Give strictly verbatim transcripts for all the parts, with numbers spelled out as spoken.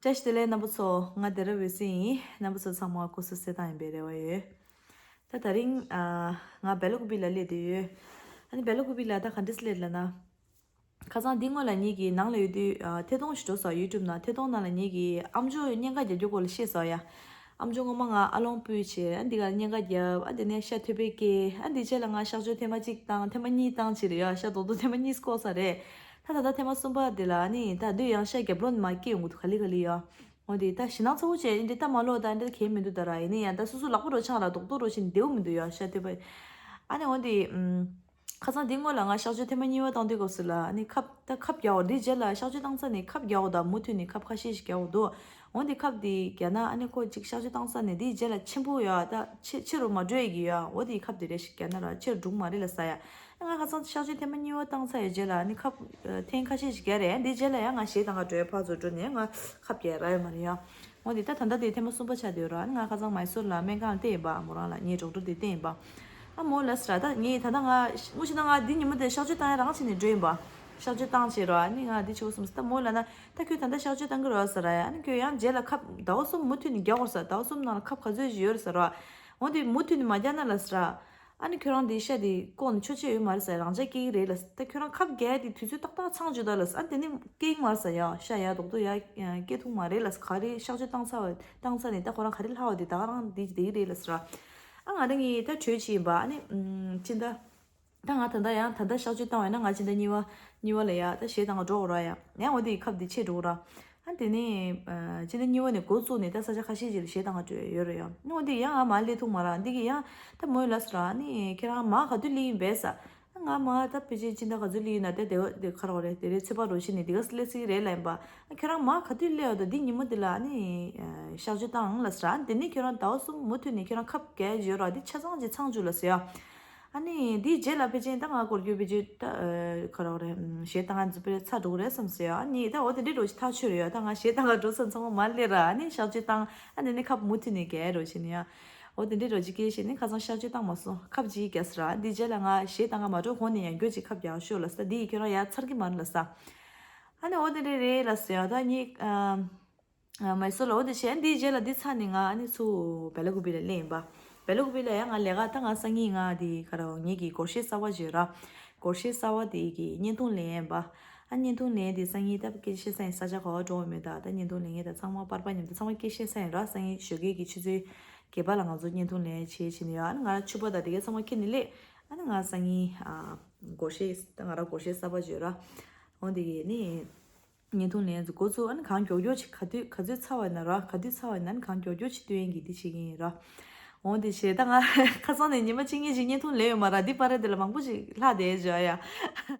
བཀྲ་ཤིས་བདེ་ལེགས་རྣམ་པ་ཚོ། ང་དེ་ར་འོད་ཟེར་ཡིན། རྣམ་པ་ཚོ་ཚང་མ་སྐུ་གཟུགས་གསལ་ཐང་ཡིན་པའི་རེ་བ་ཡོད། ད་དེ་རིང་ཨ་ང་སྦེ་ལ་ཀུ་པི་ལ་སླེབས་བསྡད་ཡོད། ཨ་ནི་སྦེ་ལ་ཀུ་པི་ལ་ད་ག་འདྲས་སླེབས་ལབ་ན། ཁ་སང་འདི་སྔོན་ལ་ངེད་ཀྱི་ནང་ལ་ཡོད་དུས་ཨ་ཐད་གཏོང་ཞིག་འགྲོ་སོང་ཡུ་ཊུབ་ནང་། ཐད་གཏོང་ནང་ལ་ངེད་ཀྱི་ཨམ་ཅོག་བརྙན་ཁ་རྒྱག་རྒྱུ་སྐོར་ལ་བཤད་སོང་ཡ། ཨམ་ཅོག་སྔོན་མ་ང་ཨ་ལོང་སྤུས་བྱས། ཨ་འདི་ག་བརྙན་ཁ་བརྒྱབ། ཨ་དེ་ནས་ཤ་ཐོད་པའི་སྐྱེས། ཨ་འདི་རྗེས་ལ་ང་གཤག་བཅོས་ཐེངས་མ་གཅིག་བཏང་། ཐེངས་མ་གཉིས་བཏང་བྱས་རེད་ཡ། ཤ་རྡོག་རྡོག་ཐེངས་མ་གཉིས་བཀོག་ས་རེད། ད་ད་ལྟ་ཐེངས་མ་གསུམ་པ་དེ་ལ་ཨ་ནི་ད་དུས་ཡང་ཤ་རྒྱབ་ལོགས་ནས་མར་སྐྱེ་ཡོང་གི་འདུག་ག་ལེ་ག་ལེ་ཡ། འོ་དེ་ད་ཞེད་སྣང་ཚ་པོ་བྱས། འདི་ལྟ་མ་ལོག་ད་འདི་གལ་མི་འདུག་ད་ར། ཡིན་ན་ཡང་ད་སོ་སོ་ལག་པ་རོ་ཆང་ར་རྡོག་རྡོག་རོ་བྱས་ནས་བདེ་པོ་མི་འདུག་ཡ། ཤ་ཐོད་པ། ཨ་ནི་འོ་དེ་ཨམ། ཁ་སང་དེ་སྔོན་ལ་ང་གཤག་བཅོས་ཐེངས་མ་གཉིས་པ་བཏང་དུས་སྐབས་སུ་ལ་ཨ་ནི་ཁབ་ད་ཁབ་རྒྱག་འོ། འདི་རྗེས་ལ་གཤག་བཅོས་བཏང་ས་ནས་ཁབ་རྒྱག་འོ། ད་མུ་མཐུད་ནས་ཁབ་ཁ་ཤས་ཤིག་རྒྱག་འོ་འདུག་འོ་འདི་ཁབ་འདི་རྒྱག་ན་ཨ་ནི་ཁོ་གཅིག་གཤག་བཅོས་བཏང་ས་ནས་འདི་རྗེས་ལ་ཆེན་པོ་ཡོད། ད་ཆེ་ཆེ་རུ་མ་འགྲོ་ཡ་གི་ཡོད། འོ་དེ་ཁབ་དེ་རེ་ཞིག་རྒྱག་ན་ར་ཆེ་རུ་འགྲོ་གི་མ་རེད་ལབ་ས་ཡ། ང་ཁ་སང་གཤག་བཅོས་ཐེངས་མ་གཉིས་པ་བཏང་ཚར་ཡ་རྗེས་ལ་ཨ་ནི་ཁབ་ཐེངས་ཁ་ཤས་ཤིག་རྒྱག་རེད། འདི་རྗེས་ལ་ཡང་ང་གཞས་བཏང་ག་འགྲོ་ཡ་ཕར་ཚུར་འགྲོ་ནས་ང་ཁབ་རྒྱག་རག་ཡོད་མ་རེད་ཡ། འོ་དེ་ད་ད་ལྟ་དེ་ཐེངས་མ་གསུམ་པ་ཆགས་བསྡད་ཡོད་ར། ཨ་ནི་ང་ཁ་སང་མའི་སོར་ལ་སྨན་ཁང་ལ་བལྟས་ཡིན་པ། མོ་རང་ལ་ངའི་ཌོག་ཊར་དེ་བལྟས་ཡིན་པ། ཨ་མོ་ལབ་ས་ར། ད་ངས་ད་ལྟ་ང་དངོས་གཞི་ད་ང་འདི་ཉིན་མོ་དེ་གཤག་བཅོས་བཏང་ཡ་རང་བྱས་ནས་འགྲོ་ཡིན་པ། གཤག་བཅོས་བཏང་བྱས་ར། ཨ་ནི་ང་འདི་བྱེད་དགོས་བསམ་སོང་། ད་མོ་ལབ་ན་ད་ཁྱོད་ད་ལྟ་གཤག་བཅོས་བཏང་གི་རེད་ཟེར་ར་ཡ། ཨ་ནི་ཁྱོད་ཡང་རྗེས་ལ་ཁབ་ཟླ་བ་གསུམ་མུ་མཐུད་ནས་རྒྱག་དགོས་ས། ཟླ་བ་གསུམ་ནང་ལ་ཁབ་ག་ཚོད་ཅིག་ཡོད་རེད་ཟེར་ར། འོ་དེ་མུ་མཐུད་ནས་མ་རྒྱག་ན་ལབ་ས་ར། ཨ་ནི་ཁྱོད་རང་དེ་ཤ་དེ་བཀོག་ནས་ཆོག་ཆེ་ཡོད་མ་རེད་ཟེར། རང་འཇགས་སྐྱེ་གི་རེད་ལབ། ད་ཁྱོད་རང་ཁབ་རྒྱག་ཡ་དེ་དུས་ཚོད་ཏག་ཏག་ཚང་བཅུག་ད་ལབ། ཨ་དེ་ནི་སྐྱེ་གི་མ་རེད་ཟེར་ཡ། ཤ་ཡ་རྡོག་རྡོག་ཡ་སྐྱེ་ཐུབ་མ་རེད་ལབ། ག་རེ་གཤག་བཅོས་བཏང་ཚར་བ་བཏང་ཚར་ནས་ད་ཁོ་རང་ག་རེ་ལྷག་བ་དེ་ད་ག་རང་དེ་བསྡད་ཀྱི་རེད་ལབ་ཟེར། ཨ་ང་རང་གཉིས་ད་གྲོས་བྱས་ཡིན་པ། ཨ་ནི་ཨམ་སྤྱི་ཟླ་ད་ང་ད་ལྟ་ཡང་ད་ལྟ་གཤག་བཅོས་བཏང་བས་ན་ང་སྤྱི་ཟླ་གཉིས་པ་གཉིས་པ་ལ་ཡ་ད་གཞས་བཏང་ག་འགྲོ་དགོས་ར་ཡ། ཡང་འོ་དེ་ཁབ་དེ་ཆད་འགྲོ་གི་ར། ཨ་དེ་ནས་ཨ་སྤྱི་ཟླ་གཉིས་པ་ནས་འགོ་བཙུགས་ནས་ད་ས་ཆ་ཁ་ཤས་ཅིག་ལ་གཞས་བཏང་ག་འགྲོ་ཡ་ཡོད་རེད་ཡ། ཨ་འོ་དེ་ཡང་ང་མར་སླེབས་ཐུབ་མ་རེད། འདི་གི་ཡང་ད་མོས་ལབ་ས་ར། ཨ་ནི་ཁྱེད་རང་མར་ག་དུས་སླེབས་ཡིན་པས་ཟེར། ཨ་ང་མར་ད་ཕལ་ཆེར་སྤྱི་ཟླ་ག་ཚོད་སླེབས་ཡིན་ན་དེ་དེ་དེ་ག་རེ་རེད། དེ་རེད། ཚོད་དཔག་རོགས་བྱས་ནས་དེ་ག་སླེབས་སྲིད་ཀྱི་རེད་ལབ་ཡིན་པ། ཨ་ཁྱེད་རང་མར་ག་དུས་སླེབས་ཡོད་དོ། འདི་ཉིན་མོ་འདི་ལ་ཨ་ནི་ཨ་གཤག་བཅོས་བཏང་ལབ་ས་ར། ཨ་དེ་ནས་ཁྱོད་རང་ཟླ་བ་གསུམ་མུ་མཐུད་ནས་ཁྱོད་རང་ཁབ་རྒྱག་ཡ་ཡོད་ར། འདི་ཆ་ཚང་ཅིག་ཚང་བཅུག་ལབ་ས་ཡ། ཨ་ནི་འདིའི་རྗེས་ལ་ཕལ་ཆེར་ད་ང་སྐོར་སྐྱོད་ཕལ་ཆེར་ད་ཨ་ག་རེ་རེད། ཨམ་གཞས་བཏང་ང་ཚོ་དཔེ་ཚར་འགྲོ་གི་རེད་བསམ་སོང་ཡ། ཨ་ནི་ད་འོ་དེ་འདྲའི་རོ་ཅིག་ཐག་ཆོད་རེད་ཡ། ད་ང་གཞས་བཏང་ག་འགྲོ་ས་ཚང་མ་མར་སླེབས་ར། ཨ་ནི་གཤག་བཅོས་བཏང་། ཨ་ནི་ནི་ཁབ་མུ་མཐུད་ནས་རྒྱག་རོགས་བྱས་ནས་ཡ། འོ་དེ་འདྲའི་རོ་ཅིག་སྐད་བཤད་ནས་ཁ་སང་གཤག་བཅོས་བཏང་མ་སོང་། ཁབ་ཅིག་རྒྱག་ས་ར། འདིའི་རྗེས་ལ་ང་གཞས་བཏང་ག་མ་འགྲོ་གོང་ནས་ཡང་བསྐྱར་ཅིག་ཁབ་རྒྱག་ཤོག་ལབ་ས། འདི་ཡིས་ཁྱོད་རང་ཡ་ཚར་གི་མ་རེད་ལབ་ས། ཨ་ནི་འོ་དེ་འདྲའི་རེད་ལབ་ས་ཡ། ད་ངས་ཨ། ཨ་མའི་སོར་ལ་འོ་དེ་བྱས། འདིའི་རྗེས་ལ་འདི་ཚར་ནས་ང་ཨ་ནི་ཚུར་སྦེ་ལ་ཀུ་པི་ལ་སླེབས་ཡིན་པ། སྦེ་ལ་ཀུ་པི་ལ་ཡང་ང་ལས་ཀ་ད་ང་སང་ཉིན་ང་དེ་ག་རེ་ངེད་ཀྱི་སྒོར་གཞས་གསར་པ་བརྗོད་ར། སྒོར་གཞས་གསར་པ་དེ་གི་བརྙན་ཐུང་ལེན་ཡིན་པ། ཨ་བརྙན་ཐུང་ལེན་དེ་སང་ཉིན་ད་སྐད་ཆ་བཤད་ས་ཡིན། ས་ཆ་ག་བ་འགྲོ་བ་མེད། ད་ད་བརྙན་ཐུང་ལེན་མཁན་ད་ཚང་མ་པར་པ་མཉམ་དུ་ཚང་མ་སྐད་ཆ་བཤད་ས་ཡིན་ར། སང་ཉིན་ཞོགས་ཀས་ཀྱི་ཆུ་ཚོད་བརྒྱད་པ་ལ་ང་ཚོ་བརྙན་ཐུང་ལེན་བྱེད་བྱེད་ནས་ཡོད། ཨ་ནི་ང་ར་ཕྱུ་པ་དང་དེ་གའི་ཚང་མ་ཁྱེར་ནས་སླེབས། ཨ་ནི་ང་སང་ཉིན་ཨ་སྒོར་གཞས་ད་ང་ར་སྒོར་གཞས་གསར་པ་བརྗོད་ར། འོ་དེ་གི་ནི། བརྙན་ཐུང་ལེན་འགོ་ཚུགས། ཨ་ནི་གང་མགྱོགས་མགྱོགས་ཅིག་ག་དུས་ག་ཚོད་ཚར་བ་ཡིན་ན་ར། ག་དུས་ཚར་བ་ཡིན་ན་ཨ་ནི་གང་མགྱོགས་མགྱོགས་ཅིག་སྟོན་གྱི་འདི་བྱེད་ཀྱི་ཡིན་ར། འོ་འདི་བྱས་ད་ང་ཁ་སང་ནས་ཉི་མ་གཅིག་གཉིས་ཅིག་བརྙན་ཐུང་ལེན་ཡོད་མ་ར། འདི་པར་ར་དེ་ལ་མང་པོ་ཅིག་ལྷག་བསྡད་བྱས་ཡ།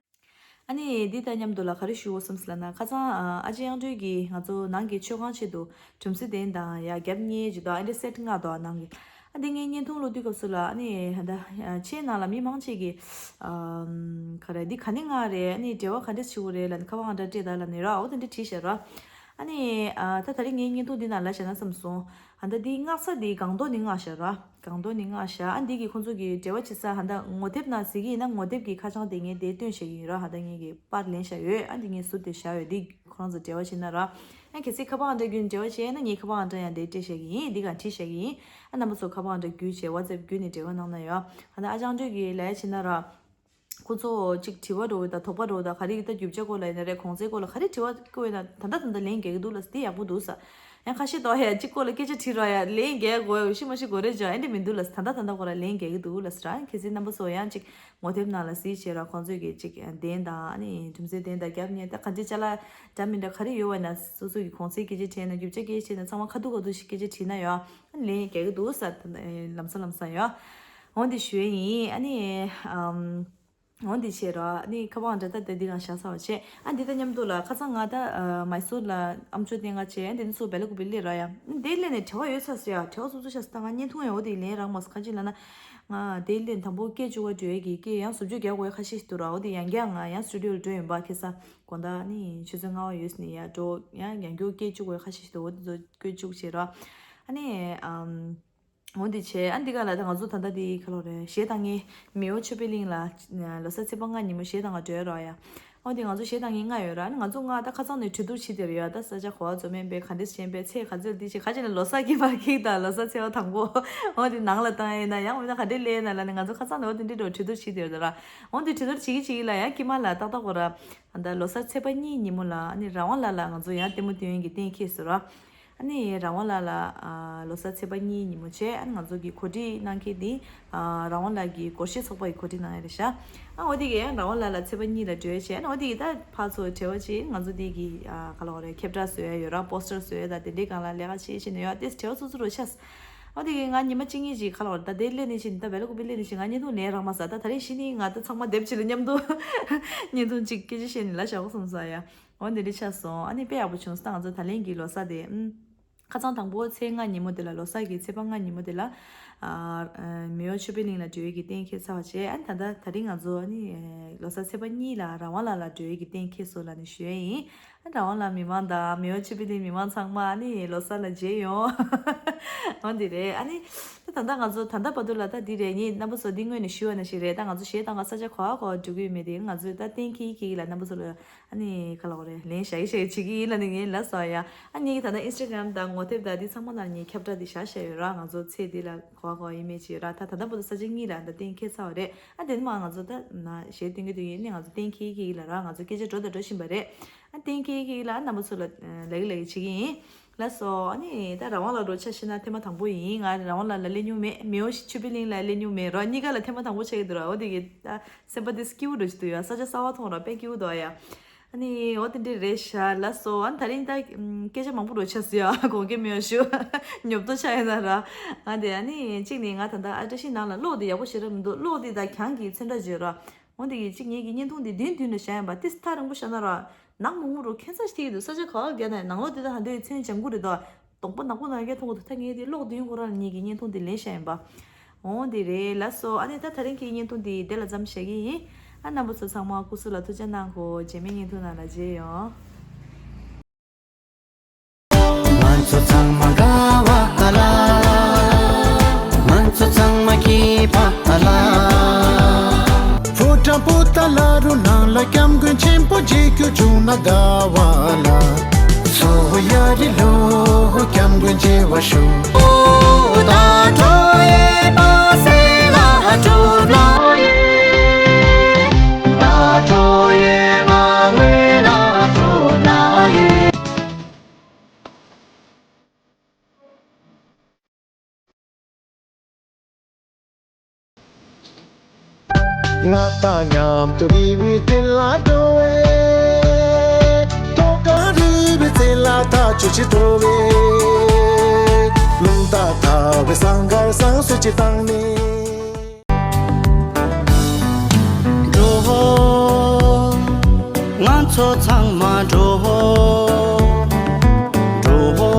ཨ་ནི་འདི་དང་མཉམ་དུ་ལ་ག་རེ་ཞུ་དགོས་བསམ་སོང་ལབ་ན། ཁ་སང་ཨ་ཅེ་དབྱངས་སྒྲོལ་གྱིས་ང་ཚོ་ནང་གི་མཆོད་ཁང་ཆེད་དུ་གྲུམ་ཟེ་གདན་དང་ཡ་རྒྱབ་བརྙན་ཅིག་དང་ཨ་འདྲ་སེ་ཊི་ལྔ་དང་ནང་གི། ཨ་འདི་ངའི་བརྙན་ཐུང་ཀློག་དུས་སྐབས་སུ་ལ་ཨ་ནི་ད་ཆེའི་ནང་ལ་མི་མང་ཆེ་གིས་ཨམ་ག་རེ་འདི་ག་ནས་མངགས་རེད། ཨ་ནི་འབྲེལ་བ་ག་འདྲ་བྱེད་དགོས་རེད་ལབ་ནས་ཁ་པར་ཨང་གྲངས་སྤྲད་དང་ལབ་ནས་ར། འོ་དེ་འདྲ་བྲིས་བཞག་ར། ཨ་ནི་ཨ་ད་ད་རེས་ངའི་བརྙན་ཐུང་འདི་ནང་ལ་བཞག་ན་བསམ་སོང་། ཨ་ད་འདི་མངགས་ས་འདི་སྒང་ཏོག་ནས་མངགས་བཞག་ར། སྒང་ཏོག་ནས་མངགས་བཞག་ཨ་འདི་གི་ཁོང་ཚོ་གི་འབྲེལ་བ་བྱེད་ས་ཨ་ད་ངོ་དེབ་ནང་གཟིགས་ཀྱི་ཡིན་ན་ངོ་དེབ་ཀྱི་ཁ་བྱང་དེ་ངས་དེ་སྟོན་བཞག་གི་ཡིན་ར། ཨ་ད་ངས་གི་པར་ལེན་བཞག་ཡོད། ཨ་འདི་ངས་ཟུར་དེ་བཞག་ཡོད། འདི་ཁོ་རང་ཚོ་འབྲེལ་བ་བྱེད་ན་ར། ཨ་གལ་སྲིད་ཁ་པར་ཨང་གྲངས་བརྒྱུད་ནས་འབྲེལ་བ་བྱས་ན་ངས་ཁ་པར་ཨང་གྲངས་ཡང་དེ་སྤྲད་བཞག་གི་ཡིན། འདི་ག་བྲིས་བཞག་གི་ཡིན། ཨ་རྣམ་པ་ཚོ་ཁ་པར་ཨང་གྲངས་བརྒྱུད་བྱས་ཝ་ཙེབ་བརྒྱུད་ནས་འབྲེལ་བ་གནང་ན་ཡོད། ཨ་ད་ཨ་ཅང་སྒྲོལ་གྱིས་ལབ་ཡ་བྱས་ན་ར། ཁོ་ཚོ་གཅིག་དྲི་བ་འདྲ་བོ་དང་དོགས་པ་འདྲ་བོ་དང་ག་རེ་ད་རྒྱུ་ཆ་སྐོར་ལ་ཡིན་ན་རེད། གོང་ཚད་སྐོར་ལ་ག་རེ་དྲི་བ་བཀོད་ཡོད་ན་ད་ལྟ་ད་ལྟ་ལན་རྒྱག་གི་འདུག་ལབ། དེ་ཡག་པོ་འདུག་ས། ཡང་ཁ་ཤས་དོགས་ཡ་གཅིག་སྐོར་ལ་སྐད་ཆ་དྲིས་རོགས་ཡ་ལན་རྒྱག་དགོས་ཤི་མ་ཤི་དགོས་རེད་ཅོ། ཨེ་འདྲ་མི་འདུག་ལབ། ད་ལྟ་ད་ལྟ་སྐོར་ལ་ལན་རྒྱག་གི་འདུག་ལབ་ས་ར། གལ་སྲིད་རྣམ་པ་ཚོ་ཡང་གཅིག་ངོ་དེབ་ནང་ལ་གཟིགས་བྱས་ར། ཁོང་ཚོས་གི་གཅིག་གདན་དང་ཨ་ནི་གྲུམ་ཟེ་གདན་དང་རྒྱབ་ཉེ་ད་གང་ཅི་ཅ་ལག་འདྲ་མི་འདྲ་ག་རེ་ཡོད་པ་ན་སོ་སོ་གི་གོང་ཚད་སྐད་ཆ་དྲིས་ན་རྒྱུ་ཆ་སྐད་ཆ་དྲིས་ན་ཚང་མ་ཁ་ཐུག་ཁ་ཐུག་ཞིག་སྐད་ཆ་དྲིས་ན་ཡོད། ཨ་ནི་ལན་རྒྱག་གི་འདུག་ས། ལམ་སང་ལམ་སང་ཡོད། འོ་འདི་ཞུ་ཡ་ཡིན། ཨ་ནི་ཨམ། འོ་འདི་བྱས་ར། ཨ་ནི་ཁ་པར་ཨང་གྲངས་ད་ལྟ་འདི་གང་བཞག་ཚར་བ་བྱས། ཨ་འདི་དང་མཉམ་དུ་ལ་ཁ་སང་ང་ད་ཨ་མའི་སོར་ལ་ཨམ་ཅོག་བསྟན་ག་བྱས། ཨ་འདི་ནི་ཚུར་སྦེ་ལ་ཀུ་པི་སླེབས་ར་ཡ། ཨ་འདི་སླེབས་ནས་བྲེལ་བ་ཡོད་ཚར་སོང་ཡ། བྲེལ་བ་ཚུབ་ཚུབ་ཤ་སོང་། ད་ང་བརྙན་ཐུང་ཡང་འོ་དེ་ལེན་རག་མ་སོང་། ག་ཅི་ལབ་ན་ང་དེ་སླེབས་དང་པོ་སྐད་བཅུག་པ་འགྲོ་ཡ་གི་སྐད་ཡང་ཟུར་བཅོས་རྒྱག་དགོས་ཡ་ཁ་ཤས་ཤིག་འདུག་ར། འོ་དེ་ཡང་བསྐྱར་ང་ཡང་སི་ཊུ་ཌི་ཡོ་ལ་འགྲོ་ཡིན་པ། ཁ་སང་དགོང་དག་ནི་ཆུ་ཚོད་ལྔ་པ་ཡོལ་ནས་ཡ་འགྲོ་ཡང་ཡང་བསྐྱར་སྐད་བཅུག་པ་ཁ་ཤས་ཤིག་འདུག་འོ་དེ་ཚོ་སྐད་བཅུག་བྱས་ར། ཨ་ནི་ཨམ། འོ་འདི་བྱས། ཨ་འདི་ག་ལ་ད་ང་ཚོ་ད་ལྟ་འདི་ག་ལོ་རེད། གཞས་བཏང་ངེ་མེའོ་ཆོས་འཕེལ་གླིང་ལ་ལོ་གསར་ཚེས་པ་ལྔ་ཉིན་མོ་གཞས་བཏང་ག་འགྲོ་ཡ་རོགས་ཡ། འོ་དེ་ང་ཚོ་གཞས་བཏང་མཁན་ལྔ་ཡོད་ར། ཨ་ནི་ང་ཚོ་ལྔ་ད་ཁ་སང་ནས་གྲོས་བསྡུར་བྱེད་བསྡད་ཡོད་ཡ། ད་ས་ཆ་ག་པར་འཛོམས་ཡིན་པས། ག་འདྲས་བྱེད་ཡིན་པས། ཚེས་ག་ཚོད་འདི་བྱེད། ག་ཅིག་ནས་ལོ་གསར་གྱི་མར་ཁེག་དང་ལོ་གསར་ཚེས་པ་དང་པོ་འོ་དེ་ནང་ལ་བཏང་ཡིན་ན། ཡང་མིན་ན་ག་འདྲས་ལས་ན་ལ་ནི། ང་ཚོ་ཁ་སང་ནས་འོ་དེ་འདྲས་འགྲོ་གྲོས་བསྡུར་བྱེད་བསྡད་ཡོད་ར། འོ་དེ་གྲོས་བསྡུར་བྱེད་ཀྱི་བྱེད་ཀྱི་ལ་ཡ། དཀྱིལ་མ་ལ་ཏག་ཏག་གོ་ར། ད་ལོ་གསར་ཚེས་པ་གཉིས་ཉིན་མོ་ལ་ཨ་ནི་རང་དབང་ལགས་ལ་ང་ཚོ་ཡང་ལྟད་མོ་སྟོན་ཡས་ཀྱི་གཏན་འཁེལ་སོང་ར། ཨ་ནི་རང་དབང་ལགས་ལ་ཨ་ལོ་གསར་ཚེས་པ་གཉིས་ཉིན་མོ་བྱས། ཨ་ནི་ང་ཚོ་གི་གོ་སྒྲིག་གནང་མཁན་དེ་ཨ་རང་དབང་ལགས་ཀྱི་སྒོར་གཞས་ཚོགས་པ་ཡི་གོ་སྒྲིག་གནང་ཡ་རེད་ཤག་ཨ་འོ་དེ་གས་རང་དབང་ལགས་ལ་ཚེས་པ་གཉིས་ལ་འགྲོ་ཡ་བྱས། ཨ་ནི་འོ་དེ་གས་ད་ཕར་ཚུར་བྲེལ་བ་བྱས། ང་ཚོ་དེ་གི་ཨ་ག་ལབ་དགོས་རེད། ཁྱབ་བསྒྲགས་བཟོ་ཡ་ཡོད་ར། པོ་སི་ཊར་བཟོ་ཡ་དང་དེ་འདྲའི་སྒང་ལ་ལས་ཀ་བྱེད་བྱེད་ནས་ཡོད། དེ་བྲེལ་བ་ཚུབ་ཚུབ་རུ་ཆགས། འོ་དེ་གས་ང་ཉི་མ་གཅིག་གཉིས་ཅིག་ག་ལབ་དགོས་རེད། ད་དེ་སླེབས་ནས་ཕྱིན། ད་བེ་ལ་ཀུ་པེ་སླེབས་ནས་ཕྱིན་ང་བརྙན་ཐུང་ལེན་རག་མ་སོང་། ད་ད་རིང་གཞི་ནས་ང་ད་ཚང་མ་སྡེབ་གཅིག་ལ་མཉམ་དུ་བརྙན་ཐུང་གཅིག་སྐད་ཆ་བཤད་ནས་ལབ་བཞག་གོ་བསམ་སོང་ཡ། འོ་འདི་འདྲ་ཆགས་སོང་། ཨ་ནི་དཔེ་ཡག་པོ་བྱུང་སོང་། ད་ང་ཚོ་ད་ལན་གྱི་ལོ་གསར་དེ་ཨུམ། ཁ་སང་དང་པོ་ཚེས་ལྔ་ཉིན་མོ་དེ་ལ། ལོ་གསར་གྱི་ཚེས་པ་ལྔ་ཉིན་མོ་དེ་ལ་ཨ་ཨ་མེའོ་ཆོས་འཕེལ་གླིང་ལ་འགྲོ་ཡས་ཀྱི་གཏན་འཁེལ་ཚར་བ་བྱས། ཨ་ནི་ད་ལྟ་ད་རིང་ང་ཚོ་ཨ་ནི་ལོ་གསར་ཚེས་པ་གཉིས་ལ་རང་དབང་ལགས་ལ་འགྲོ་ཡས་ཀྱི་གཏན་འཁེལ་སོང་ལབ་ནས་ཞུ་ཡས་ཡིན། ཨ་རང་དབང་ལགས་མི་མང་དང་མེའོ་ཆོས་འཕེལ་གླིང་མི་མང་ཚང་མ་ཨ་ནི་ལོ་གསར་ལ་མཇལ་ཡོང་། འོ་འདི་རེད། ཨ་ནི་ད་ད་ལྟ་ང་ཚོ་ད་ལྟ་བར་དུ་ལ་ད་འདི་རེད། ངས་རྣམ་པ་ཚོ་འདི་སྔོན་ནས་ཞུ་བ་ནང་བཞིན་རེད། ད་ང་ཚོ་གཞས་བཏང་ག་ས་ཆ་ག་པར་ག་པར་འགྲོ་གི་ཡོད་མེད་དེ་ང་ཚོས་ད་གཏན་འཁེལ་འཁེལ་གྱི་ལ། རྣམ་པ་ཚོ་ལ་ཨ་ནི་ག་ལབ་དགོས་རེད། ལན་བཞག་གི་བཞག་གི་བྱེད་ཀྱི་ཡིན་ལབ་ནས་ངས་ལབ་སོང་ཡ། ཨ་ངེད་ཀྱི་ད་ལྟ་ཨིན་སི་ཊ་གྷ་རམ་དང་ངོ་དེབ་དང་འདི་ཚང་མ་ནང་ངས་ཁྱབ་བསྒྲགས་འདི་བཞག་བཞག་ཡོད་ར། ང་ཚོ་ཚེས་འདི་ལ་ག་པར་ག་པར་ཡིན་མེད་བྱས་ར། ད་ད་ལྟ་བར་དུ་ས་ཆ་གཉིས་ལ་ད་གཏན་འཁེལ་ཚར་བ་རེད། ཨ་དེ་ནས་མར་ང་ཚོ་ད་ན་གཞས་སྟོན་གྱི་དུས་ཡིན་ནས་ང་ཚོ་གཏན་འཁེལ་གྱི་ལ་ར། ང་ཚོ་སྐད་ཆ་འགྲོ་དང་འགྲོ་བཞིན་པ་རེད། ཨ་གཏན་འཁེལ་གྱི་ལ་རྣམ་པ་ཚོ་ལ་ལབ་ཀྱི་ལབ་ཀྱི་བྱེད་ཀྱི་ཡིན། ལགས་སོ། ཨ་ནི་ད་རང་དབང་ལགས་འགྲོ་ཆ་བཞག་ན་ཐེངས་མ་དང་པོ་ཡིན། ང་རང་དབང་ལགས་ལ་སླེབས་མྱོང་མེད། མེའོ་ཆོས་འཕེལ་གླིང་ལ་སླེབས་མྱོང་མེད་ར། གཉིས་ཀ་ལ་ཐེངས་མ་དང་པོ་ཆགས་ཀྱི་འདུག་ར། འོ་དེ་གི་ད་སེམས་པ་དེ་སྐྱིད་པོ་འདྲ་ཞིག་འདུག་ཡ། ས་ཆ་གསར་པ་མཐོང་ར་དཔེ་སྐྱིད་པོ་འདུག་ཡ། ཨ་ནི་འོ་དེ་འདྲས་རེད་ཤག་ལགས་སོ། ཨ་ནི་ད་རིང་ད་སྐད་ཆ་མང་པོ་འགྲོ་ཆགས་སོང་ཡ། དགོངས་འགལ་མེད་པ་ཞུ། ཉོབ་ཏོ་ཆགས་ཡོད་ན་ར། ང་དེ་ཨ་ནི་གཅིག་ནས་ང་ད་ལྟ་ཨ་བཀྲ་ཤིས་ནང་ལ་གློག་དེ་ཡག་པོ་ཞེ་དྲག་མི་འདུག་གློག་དེ་ད་གྱང་གི་ཚོན་ཁྲ་བརྗོད་ར། འོ་དེ་གི་གཅིག་ངེད་ཀྱི་བརྙན་ཐུང་དེ་མདུན་མདུན་ལ་བཞག་ཡིན་པ། ཏིས་ཐག་རིང་པོ་བཞག་ན་ར་ནག་མོག་མོག་རུ་ཁྱད་མཚར་ཞིག་ཐེབས་ཀྱི་འདུག་ས་ཆ་ག་པར་བརྒལ་ན་ནང་ལོགས་དེ་དག་ཧ་འདོད་ཚོན་ལྗང་ཁུ་རེད་དོ། གདོང་པ་ནག་པོ་ནག་རྒྱ་མཐོང་གི་འདུག་ད་ངས་དེ་གློག་མདུན་ཁོ་རང་ངེད་ཀྱི་བརྙན་ཐུང་དེ་ལེན་བཞག་ཡིན་པ། འོ་དེ་རེད་ལགས་སོ། ཨ་ནི་ད་ད་རིང་གི་བརྙན་ཐུང་དེ་དེ་ལ་མཚམས་བཞག་གི་ཡིན། ཨ་རྣམ་པ་ཚོ་ཚང་མ་སྐུ་གཟུགས་ལ་ཐུགས་ཅག་གནང་གོ། རྗེས་མའི་བརྙན་ཐུང་ནང་ལ་མཇལ་ཡོང་། ང་ཚོ་ཚང་མ་དགའ་བ་ལ། ང་ཚོ་ཚང་མ་སྐྱིད་པ་ལ། ཕོ་བྲང་པོ་ཏཱ་ལ་རུ་ནང་ལ་སྐྱབས་མགོན་ཆེན་པོ་མཇལ་རྒྱུ་བྱུང་ན་དགའ་བ་ལ། སོ་ཡ་རི་ལོ་སྐྱབས་མགོན་མཇལ་བར་ཤོག་ང་དང་མཉམ་དུ་རི་བོའི་གཏིང་ལ་འགྲོ་བའི། ཐོག་ཁ་རི་བོའི་རྩེ་ལ་ཐག་ཆོད་ཅིག་འགྲོ་བའི། རླུང་རྟ་དར་བའི་ཟངས་དཀར་ཟངས་གསེར་གྱི་གཏམ་ནི། འགྲོ། ང་ཚོ་ཚང་མ་འགྲོ། འགྲོ།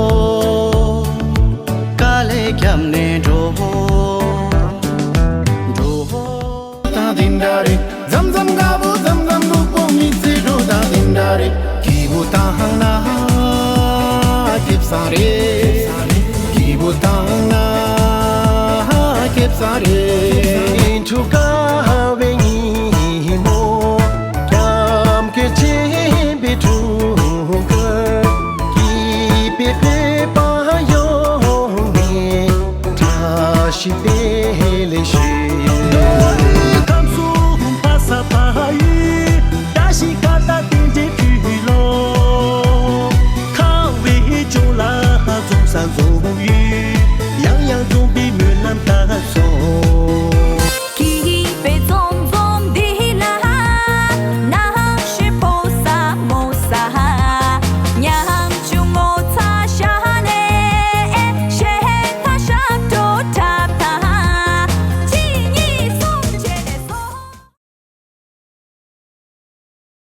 དཀའ་ལས་བརྒྱབ་ནས་འགྲོ། འགྲོ། ད་འདི་འདྲ་རེད། འཛམ་འཛམ་དགའ་པོ་འཛམ་འཛམ་ལུག་པོ་མི་ཚེ་འགྲོ་ད་འདི་འདྲ་རེད། སྐྱིད་པོ་བཏང་ན་སྐྱིད་ས་རེད། སྐྱིད་པོ་བཏང་ན་སྐྱིད་ས་རེད། འཕྲོ་བཀའ་